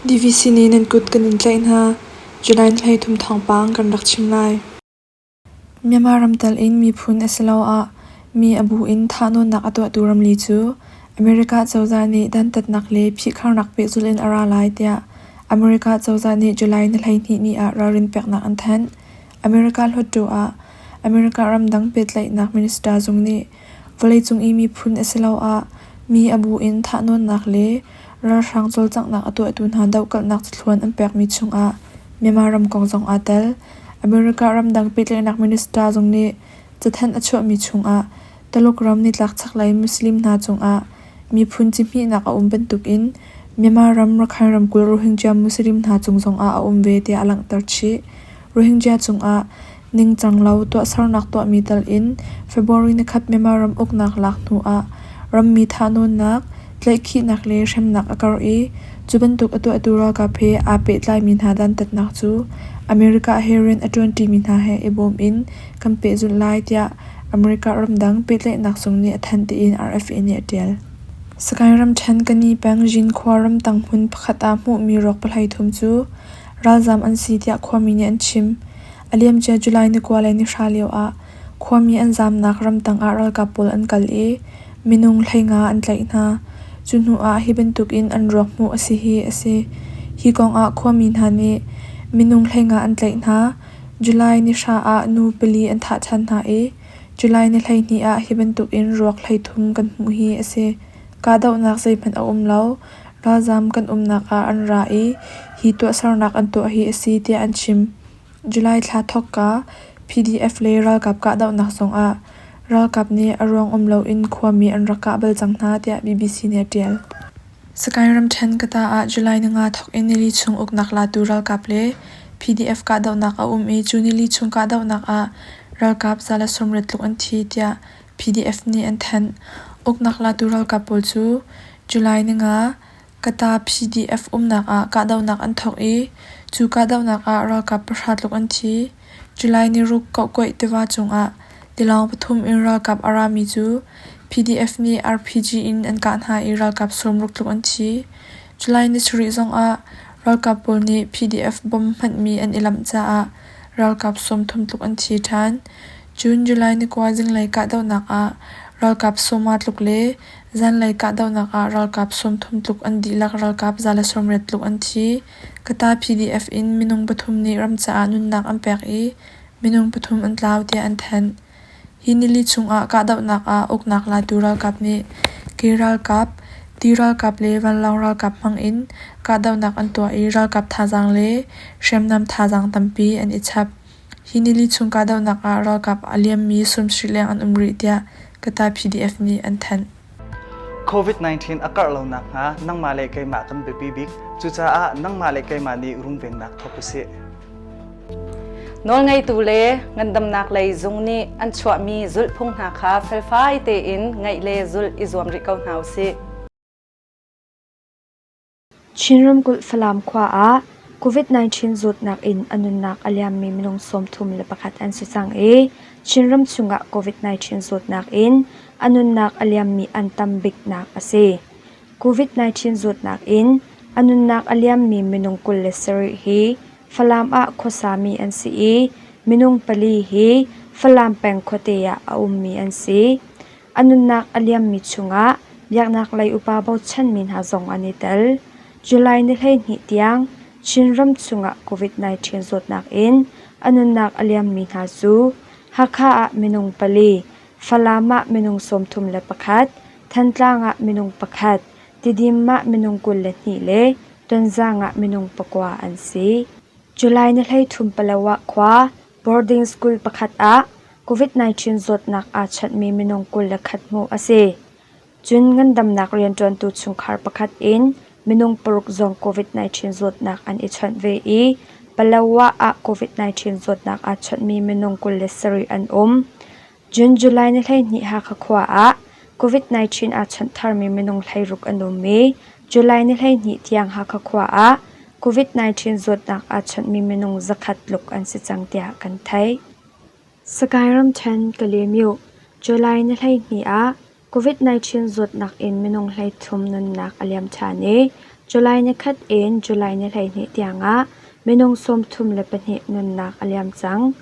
DVC nih nan kut kan in tlaih hna. July ni 13 thawngpang kan rak chim lai. Myanmar ram tal in miphun asiloah mi a bu in thahnawnnak a tuahtu ramli cu America cozah nih dantatnak le phihkharnak pehzulh in a ra lai tiah America cozah nih July ni 12 ni ah ralrin peknak an thanh. America hluttaw ah America ramdang pehtlaihnak minister zung nih vawleicung i miphun asiloah mi a bu in thahnawnnak le ralhrang cawlcanghnak a tuahtu hna dohkalhnak cathluan an pekmi chungah Myanmar ram kong zong aa tel. America ramdang pehtlaihnak minister zung nih cathanh a chuahmi chungah Taluk ram nitlak chaklei Muslim hna cungah miphun cihmihnak a um bantukin Myanmar ram Rakhine ramkulh Rohingya Muslim hna cung zongah a um ve tiah a langhter chih. Rohingya cungah ningcang lo tuahsernak tuahmi tal in February nikhat Myanmar ram uknak lak hnu ah rammi thahnawnnak, tlaihkhihnak le hremnak a karh i cu bantuk a tuahtu ralkap he aa pehtlaimi hna dantatnak cu America he rian a ṭuanṭimi hna he i bawm in kan pehzulh lai tiah America ramdang pehtlaihnak zung nih a thanh tiin RFA nih a ṭial. Sagaing ramṭhen Kani peng Jinkhua ramtang hmun pakhat ah hmuhmi ruak pahlei thum cu ralzaam an si tiah khuami nih an chim. A liamcia July ni 9 le ni 10 lioah khuami an zaamnak ramtang ah ralkap pawl an kal i minung 15 an tlaih hna. Cu hnu ah hi bantukin an ruak hmuh a si hi a si. Hi kong ah khuami hna nih minung 15 an tlaih hna. July ni 10 ah nu pali an thah ṭhan hna i July ni 12 ah hi bantukin ruak 33 kan hmuh hi a si. Kahdohnak zeihmanh a um lo. Ralzaam kan umnak ah an ra i hi tuahsernak an tuah hi a si tiah an chim. July thla thawkka PDF le ralkap kahdohnak zongah ralkap nih a ruang um loin khuami an rak kah bal cang hna tiah BBC nih a ṭial. Sagaing ramṭhen Kata ah July ninga thawk in nili chung uknak latu ralkap le PDF kahdohnak a um i cu nili chung kahdohnak ah ralkap 180 tluk an thi tiah PDF nih an thanh. Uknak latu ralkap pawl cu July ninga Kata PDF umnak ah kahdohnak an thawk i cu kahdohnak ah ralkap pahra tluk an thi. July niruk Kohkuaih tiva cungah tilawng pathum in ralkap a rami cu PDF nih RPG in an kah hna i ralkap 60 tluk an thi. July ni sarih zongah ralkap pawl nih PDF bom hmanhmi an i lamh caah ralkap 30 tluk an thi ṭhan. Cun July ni kua zinglei kahdohnak ah ralkap sawma tluk le Zanlei kahdohnak ah ralkap 30 tluk an dihlak ralkap 180 tluk an thi. Kata PDF in minung pathum nih ram caah nunnak an pek i minung pathum an tlau tiah an thanh. Hi nili chungah kahdohnak ah uknak latu ralkap nih ke ralkap, ti ralkap le vanlawng ralkap hmang in kahdohnak an tuah i ralkap thazaang le hriamnam thazaang tampi an i chap. Hi nili chung kahdohnak ah ralkap a liammi 70 leng an um rih tiah Kata PDF nih an thanh. COVID-19 a karh lo nakhnga nangmah le keimah kan biapi bik. Cucaah nangmah le keimah nih runvennak thawk usih. Nawlngeitu le ngandamnak lei zung nih an chuahmi zulhphung hna kha felfai tein ngaih le zulh i zuam rih ko hna usih. Chin ramkulh Falam khua ah COVID-19 zawtnak in a nunnak a liammi minung 31 an si cang i Chinram chungah COVID-19 zawtnak in a nunnak a liammi an tam biknak a si. COVID-19 zawtnak in a nunnak a liammi minung 27 hi Falam ah khuasami an si i minung pali hi Falam peng khuate ah a ummi an si. A nunnak a liammi chungah biaknak lei upa bochanmi hna zong an i tel. July ni 12 tiang Chinram chungah COVID-19 zawtnak in a nunnak a liammi hna cu Hakha ah minung pali, Falam ah minung 31, Thantlang ah minung pakhat, Tidim ah minung 22 le Tonzang ah minung pakua an si. July ni 13 Palawa khua boarding school pakhat ah COVID-19 zawtnak aa chanhmi minung 21 hmuh a si. Cun ngandamnak rianṭuantu chungkhar pakhat in minung paruk zong COVID-19 zawtnak an i chawnh ve i Palawa ah COVID-19 zawtnak aa chawnhmi minung 27 an um. June July ni 12 Hakha khua ah COVID-19 aa chawnh tharmi minung 16 an um i July ni 12 tiang Hakha khua ah COVID-19 zawtnak aa chawnhmi minung zakhat tluk an si cang tiah kan theih. Sagaing ramṭhen Kalaymyo, July ni 12 ah COVID-19 zawtnak in minung 33 nunnak a liam ṭhan i July nikhat in July ni 12 tiangah minung 32 nunnak a liam cang.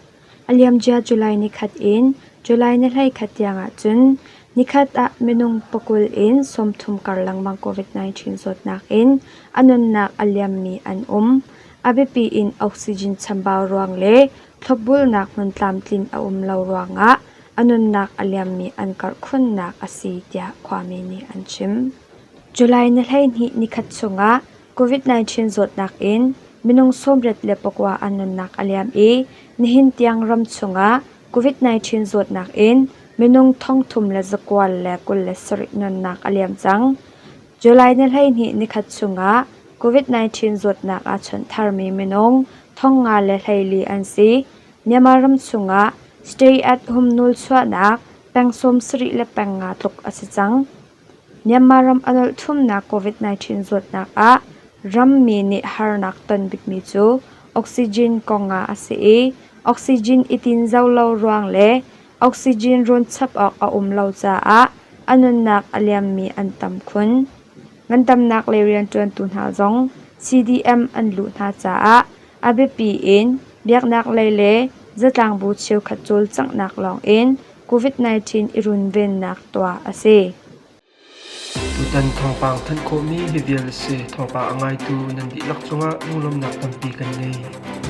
A liamcia July nikhat in July ni 11 tiangah cun nikhat ah minung 20 in 30 kar lengmang COVID-19 zawtnak in a nunnak a liammi an um. A biapi in oxygen chambau ruang le thlopbulnak hmun tlamtlin a um lo ruangah a nunnak a liammi an karh khunnak a si tiah khuami nih an chim. July ni 12 nikhat chungah COVID-19 zawtnak in minung 89 an nunnak a liam i nihin tiang ram chungah COVID-19 zawtnak in minung 3,927 nunnak a liam cang. July ni 12 nikhat chungah COVID-19 zawtnak aa chawnh tharmi minung 524 an si. Myanmar ram chungah stay at home nawlchuahnak peng 75 tluk a si cang. Myanmar ram a nolh thumnak COVID-19 zawtnak ah rammi nih harnak ton bikmi cu oxygen kong ah a si i oxygen i tinzo lo ruang le oxygen rawn chap awk a um lo caah a nunnak a liammi an tam khun. Ngandamnak lei rianṭuantu hna zong CDM an luh hna caah a biapi in biaknak lei le zatlangbu cheukhat cawlcanghnak lawng in COVID-19 i runvennak tuah a si. Tutan thawngpang thanh khawhmi hi vial a si. Thawngpang a ngaitu nan dihlak cungah lunglawmhnak tampi kan ngei.